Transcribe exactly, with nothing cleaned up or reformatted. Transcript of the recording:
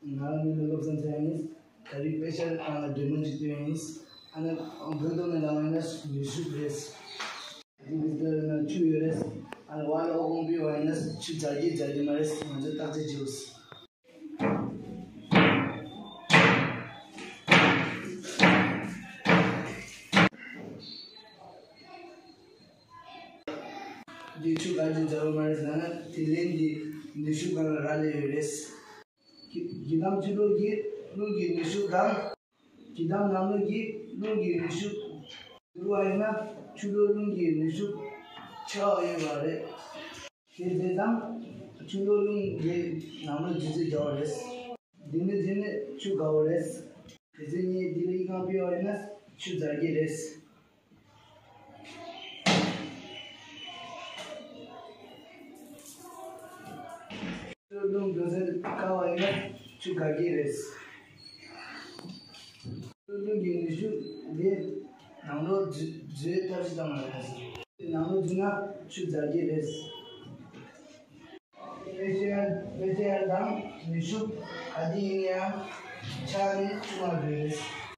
ང་རང་མིང་ལ་བློ་བཟང་ཚེ་རིང་ཡིན། ད་རེས་དཔེ་ཆ་སྟེང་ལ་འདྲེ་མོ་ཅིག་བཏོན་ཡིན། ཨ་ནི་བོད་ཐོག་ནས་ལབ་པ་ཡིན་ན་ནུས་ཤུགས་རེད། འདི་གི་ལྟར་ན་ཆུ་ཡོད་རེད། ཨ་ནི་བར་ལ་ཨོ་གོང་སྤོས་པ་ཡིན་ན་ཆུ་རྫ་རྒྱས་རྫ་རྒྱས་མ་རེད། ང་ཚོས་བརྟག་དཔྱད་བྱེད་དགོས། འདི་ཆུ་ག་གི་རྫ་བ་མ་རེད་ཟེར་ན་དེ་ལན་འདི་ནུས་ཤུགས་སྒང་ལ་རག་ལས་ཡོད་རེད། གི་གི་དམ་ཆུ་ལོག་གི་རླུང་གི་ནུས་ཤུགས་དང་། གི་དམ་ནང་ལོགས་ཀྱི་རླུང་གི་ནུས་ཤུགས། འགྱུར་བ་ཡིན་ན་ཆུ་ལོག་རླུང་གི་ནུས་ཤུགས་ཆེ་བ་ཡོད་པ་རེད། དེ་དེ་དང་ཆུ་ལོག་རླུང་གི་ནང་ལོགས་ལྗིད་ཚད་རྒྱག་པ་རེད། འདི་ནི་འདི་ནི་ཆུ་དགའ་བོ་རེད། དེ་ཚོ་གཉིས་འདི་ལ་ཡིག་རྐང་སྤེལ་བ་ཡིན་ན་ཆུ་རྫ་རྒྱས་རེད། རླུང་རྒྱུ་མཚན་དཀའ་བ་ཡིན་ན་ཆུ་ག་གེ་རེད། རླུང་གི་ནུས་ཤུགས་དེ་ནང་ལོགས་འཛུལ་འཛུལ་ཐབས་ཤེས་བཏང་བ་རེད། ནང་ལོགས་འཛུལ་ན་ཆུ་རྫ་རྒྱས་རེད། དཔེ་ཆ་དཔེ་ཆ་དང་ནུས་ཤུགས་ག་དེ་ཡིན་ཡང་ཆ་ནས་ཆུ་མ་རེད།